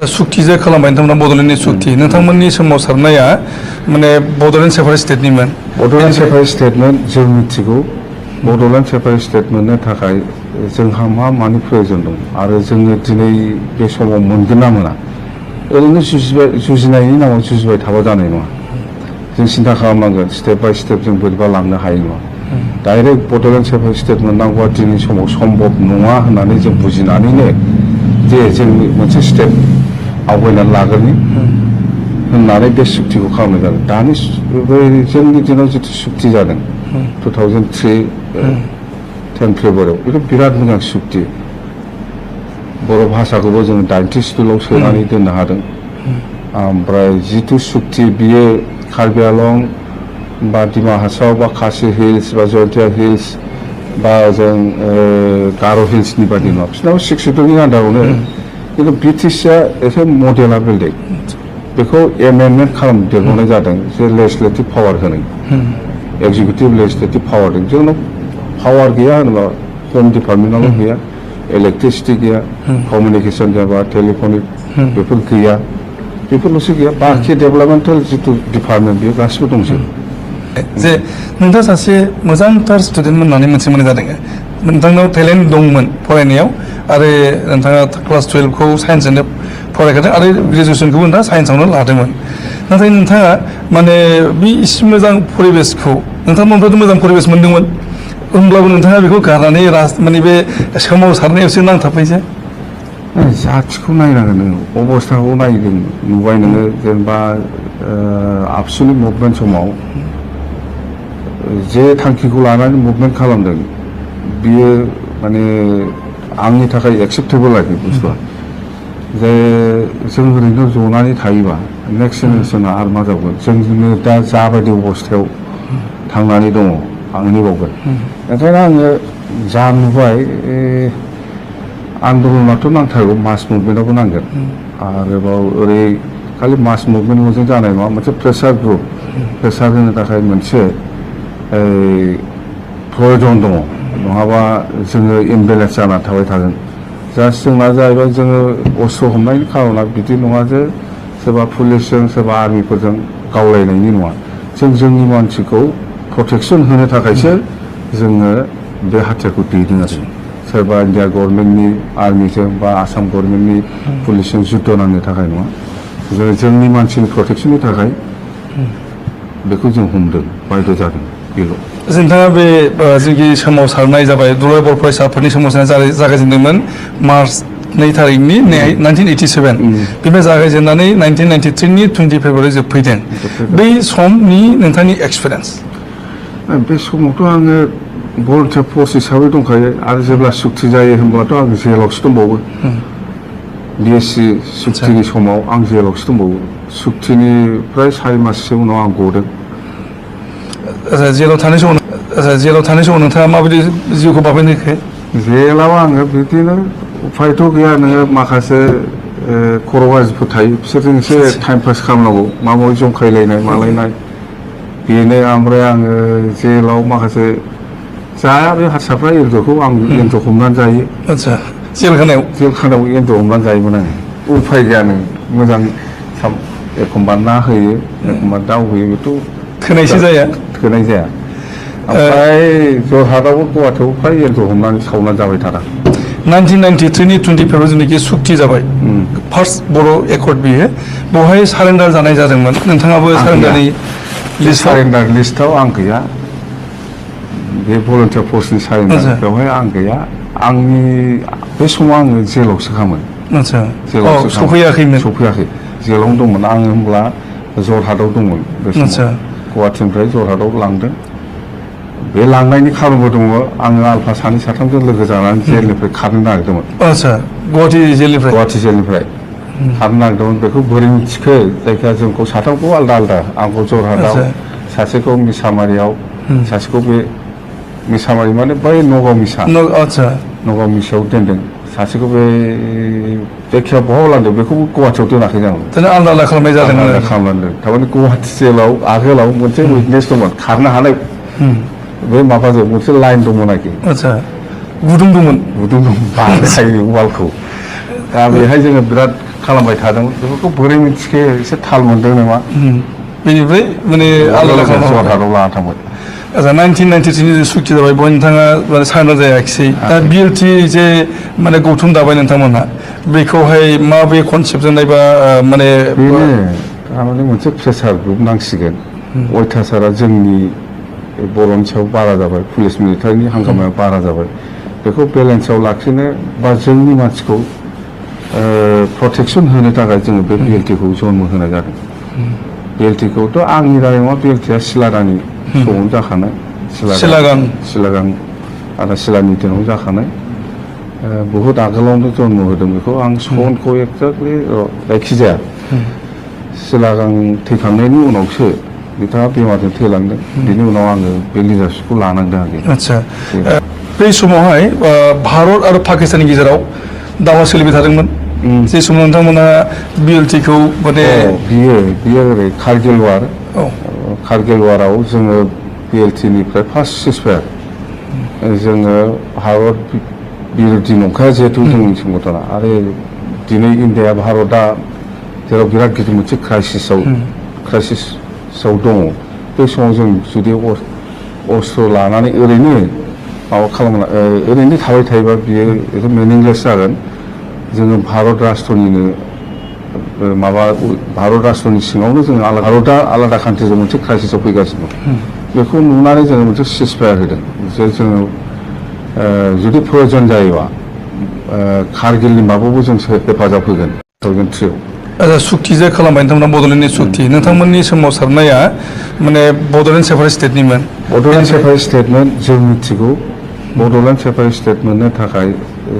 सुक्तिजे खालामबाय नोंथांमोना बड'लेण्डनि सुक्ति नोंथांमोननि सोमावसारनाया माने बड'लेण्ड सेपारेट स्टेटनिमोन बड'लेण्ड सेपारेट स्टेटमेन्ट जों मिथिगौ बड'लेण्ड सेपारेट स्टेट मोननो थाखाय जोंहा मानि प्रयोजन दं आरो जोङो दिनै बे समाव मोनगोन ना मोना ओरैनो जुजिनायनि नामाव जुजिबाय थाबा जानाय नङा जों सिन्था खालामनांगोन स्टेप बाय स्टेप जों बोरैबा लांनो हायो नङा डाइरेक्ट बड'लेण्ड सेपारेट स्टेट मोननांगौआ दिनै समाव सम्भब नङा होननानै जों बुजिनानैनो जे जों मोनसे स्टेप आवगायनानै लागोरनि होननानै बे सुक्तिखौ खालामनाय जादों दानि जोंनि दिनाव जिथु सुक्ति जादों 2003 10 फेब्रुवारियाव बेथ' बिराद मोजां सुक्ति बर' भाषाखौबो जोङो 90 स्कुलाव सोनानै दोननो हादों ओमफ्राय जिथु सुक्ति बियो कार्बि आलं बा डिमा हासाव बा खासि हिल्स बा जयन्तिया हिल्स बा जों गार' हिल्सनि बादि नङा बिसोरनाव 62नि आन्दारावनो खिन्थु बिटिसिआ एसे मडेला बेलेग बेखौ एमेन्डमेन्ट खालामदेरबावनाय जादों जे लेजिस्लेटिभ पावार होनाय एक्जिकिउटिभ लेजिस्लेटिभ पावार दं जोंनाव पावार गैया होनोबा हम डिपार्टमेन्टआवल' गैया इलेक्ट्रिसिटि गैया कमिउनिकेसन जाबा टेलिफनिक बेफोर गैया बेफोरल'सो गैया बाखि डेभेलपमेन्टेल जिथु डिपार्टमेन्ट बेयो गासिबो दंजोबो जे नोंथाङा सासे मोजांथार स्टुडेन्ट होननानै मोनसे मोननाय जादों नोंथांनाव टेलेन्ट दंमोन फरायनायाव आरो नोंथाङा क्लास 12खौ साइन्सजोंनो फरायखादों आरो ग्रेजुवेसनखौबो नोंथाङा साइन्सआवनो लादोंमोन नाथाय नोंथाङा माने बे इसे मोजां परिबेसखौ नोंथांमोनफ्राथ' मोजां परिबेस मोनदोंमोन होमब्लाबो नोंथाङा बेखौ गारनानै माने बे सोमावसारनायावसो नांथाबबायसो जाथिखौ नायनांगोन नोङो अबस्थाखौ नायदों नुबाय नोङो जेनेबा आबसुनि मुभमेन्ट समाव जे थांखिखौ लानानै मुभमेन्ट खालामदों बियो माने आंनि थाखाय एक्सेप्टेबल आरोखि बुस्थुआ जे जों ओरैनो जनानै थायोबा नेक्स्ट जेनेरेसना आरो मा जागोन जोंनो दा जाबायदि अबस्थायाव थांनानै दङ आंनि बावगोन ओंखायनो आङो जा नुबाय आन्दलनाथ' नांथारगौ मास मुभमेन्टआवबो नांगोन आरोबाव ओरै खालि मास मुभमेन्टल'जों जानाय नङा मोनसे प्रेसार ग्रुप प्रेसार होनो थाखाय मोनसे प्रयजन दङ नङाबा जोङो इमबेलेन्स जानानै थाबाय थागोन जास्ट जोंना जाहैबाय जोङो अस्त्र हमनायनि खार'ना बिदि नङा जे सोरबा पुलिसजों सोरबा आर्मिफोरजों गावलायनायनि नङा जों जोंनि मानसिखौ प्रटेक्सन होनो थाखायसो जोङो बे हाथियारखौ दैदों आरो सोरबा इन्डिया गभर्नमेन्टनि आर्मिजों बा आसाम गभर्नमेन्टनि पुलिसजों जुद्ध नांनो थाखाय नङा जोङो जोंनि मानसिनि प्रटेक्सननि थाखाय बेखौ जों हमदों बायद' जादों बेल' नोंथाङा बे जोंनि सोमावसारनाय जाबाय दुलाराय बर' फरायसाफोरनि सोमावसारनाय जागायजेनदोंमोन मार्च 2 थारिखनि 1987 बेनिफ्राय जागायजेननानै 1993नि 20 फेब्रुवारि जोबफैदों बै समनि नोंथांनि एक्सपिरियेन्स बे समावथ' आङो भलन्टियार फर्स हिसाबै दंखायो आरो जेब्ला सुक्ति जायो होनब्लाथ' आं जेलावसो दंबावो बिएससि सुक्तिनि समाव आं जेलावसो दंबावो सुक्तिनिफ्राय 4 माससो उनाव आं गदों जेलाव थानाय समाव नोंथाङा माबायदि जिउखौ बाबेनखो जेलाव आङो बिदिनो उफायथ' गैया नोङो माखासे खर' गाज्रिफोर थायो बिसोरजों एसे टाइम पास खालामनांगौ माबा माबि जंखायलायनाय मालायनाय बेनो ओमफ्राय आङो जेलाव माखासे जाया बे हारसाफ्रा एन्जरखौ आं एन्जर हमनानै जायो आदसा जेलखानायाव एन्जर हमनानै जायोमोन आङो उफाय गैया नों मोजां एखमबा ना होयो एखमबा दाउ होयो बेथ' थोनाय जाया ओमफ्राय जरहाटआवबो गुवाहाटियाव फ्राय एन्जर हमनानै सावनानै जाबाय थादों 1993नि 20 फेब्रुवारि जेनाखि सुक्ति जाबाय फार्स्ट बर' एकर्ड बियो बेवहाय सारेन्डार जानाय जादोंमोन नोंथाङाबो सारेन्डारनि सारेन्डार लिस्टआव आं गैया बे भलन्टियार फर्सनि सारेन्डार बेवहाय आं गैया आंनि बे समाव आङो जेलावसो खामोन सफैयाखै जेलावनो दंमोन आङो होमब्ला जरहाटआव दंमोन बे समाव गुवाहाटिनिफ्राय जरहाटआव लांदों बे लांनायनि खारनबो दङ आङो आल्फा 2 3जों लोगो जानानै जेलनिफ्राय खारनो नागिरदोंमोन गुवाहाटि जेलनिफ्राय खारनो नागिरदोंमोन बेखौ बोरै मिथिखो जायखिया जोंखौ 3खौ आलदा आंखौ जरहाटआव सासेखौ मिसामारियाव सासेखौ बे मिसामारि माने बै नगाव मिसायाव दोनदों सासेखौ बे जायखिया बहाबा लांदों बेखौबो गुवाहाटियाव दोनाखै जों आलदा खालामनाय जादों थारमाने गुवाहाटि जेलाव आगोलाव मोनसे उइकनेस दंमोन खारनो हानाय बे माबाजों मोनसे लाइन दंमोन आरोखि गुदुं दंमोन बानायखायो वालखौ दा बेहाय जोङो बिराद खालामबाय थादोंमोन बेफोरखौ बोरै मिथिखो एसे थाल मोनदों नामा बेनिफ्राय माने आलादा खालामबाय जरहाटआव लाना थांबाय आচ্ছা 1993 नि सुक्ति जाबाय बय नोंथाङा माने सायना जायाखिसै दा बिएलटि जे माने गौथुम दाबाय नोंथांमोनहा बेखौहाय माबे कनसेप्टजों नायबा माने बेनो थारमाने मोनसे प्रेसार ग्रुप नांसिगोन अयथासारा जोंनि बर'नि सायाव बारा जाबाय पुलिस मिलिटारिनि हांगामाया बारा जाबाय बेखौ बेलेन्सआव लाखिनो बा जोंनि मानसिखौ प्रटेक्सन होनो थाखाय जोङो बे बिएलटिखौ जन्म होनाय जादों बिएलटिखौथ' आंनि दारै नङा बिएलटिआ सिलारानि समावनो जाखानाय सिलागां आदा सिलानि दिनाव जाखानाय बहुद आगोलावनो जन्म होदों बेखौ आं सनखौ एक्जेक्टलि जायखिजाया सिलागां थैखांनायनि उनावसो बिथाङा बेमारजों थैलांदों बिनि उनाव आङो बे लिडारशिपखौ लानांदों आरो आচ্ছা बे समावहाय भारत आरो पाकिस्ताननि गेजेराव दावहा सोलिबाय थादोंमोन जे समाव नोंथांमोना बिएलटिखौ माने बियो ओरै कारगिल वार कारगिल वाराव जोङो बिएलटिनिफ्राय फार्स्ट सिजफायार जोङो भारत बिर'धि नंखाया जिहेतु जोंनि संगठना आरो दिनै इन्डिया भारतआ जेराव बिराद गिदिर मोनसे क्राइसिसआव दङ बे समाव जों जुदि अस्त्र लानानै ओरैनो माबा खालामना ओरैनो थाबाय थायोबा बियो एसे मिनिंलेस जागोन जोङो भारत राष्ट्रनिनो माबा भारत राष्ट्रनि सिङावनो जोङो भारतआ आलादा कान्ट्रिजों मोनसे क्राइसिसआव फैगासिनो दं बेखौ नुनानै जोङो मोनसे सिजफायार होदों जे जोङो जुदि प्रयजन जायोबा कारगिलनि माबायावबो जों हेफाजाब होगोन 2003 आচ্ছা सुक्ति जे खालामबाय नोंथांमोना बड'लेण्डनि सुक्ति नोंथांमोननि सोमावसारनाया माने बड'लेण्ड सेपारेट स्टेटनिमोन बड'लेण्ड सेपारेट स्टेटमोन जों मिथिगौ बड'लेण्ड सेपारेट स्टेट मोननो थाखाय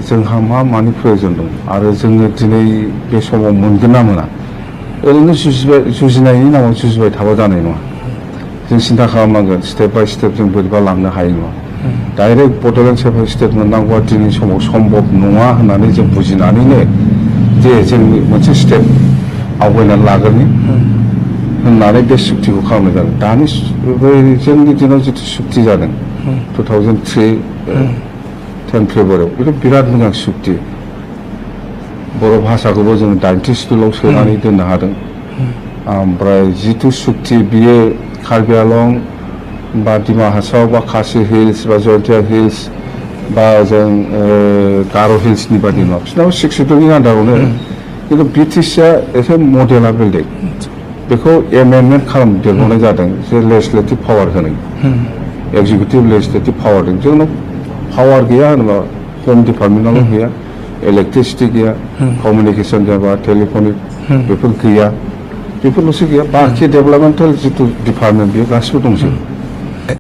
जोंहा मानि प्रयजन दं आरो जोङो दिनै बे समाव मोनगोन ना मोना ओरैनो जुजिनायनि नामाव जुजिबाय थाबा जानाय नङा जों सिन्था खालामनांगोन स्टेप बाय स्टेप जों बोरैबा लांनो हायो नङा डाइरेक्ट बड'लेण्ड सेपारेट स्टेट मोननांगौआ दिनै समाव सम्भब नङा होननानै जों बुजिनानैनो जे जोंनि मोनसे स्टेप आवगायनानै लागोरनि होननानै बे सुक्तिखौ खालामनाय जादों दानि जोंनि दिनाव जिथु सुक्ति जादों 2003 10 फेब्रुवारियाव बेथ' बिराद मोजां सुक्ति बर' भाषाखौबो जोङो 90 स्कुलाव सोनानै दोननो हादों ओमफ्राय जिथु सुक्ति बियो कार्बि आलं बा डिमा हासाव बा खासि हिल्स बा जयन्तिया हिल्स बा जों गार' हिल्सनि बादि नङा बिसोरनाव 6 सिडुलनि आन्दारावनो खिन्थु बिटिसिआ एसे मडेला बेलेग बेखौ एमेन्डमेन्ट खालामदेरबावनाय जादों जे लेजिस्लेटिभ पावार होनाय एक्जिकिउटिभ लेजिस्लेटिभ पावार दं जोंनाव पावार गैया होनोबा हम डिपार्टमेन्टआवल' गैया इलेक्ट्रिसिटि गैया कमिउनिकेसन जाबा टेलिफनिक बेफोर गैया बेफोरल'सो गैया बाखि डेभेलपमेन्टेल जिथु डिपार्टमेन्ट बेयो गासिबो दंजोबो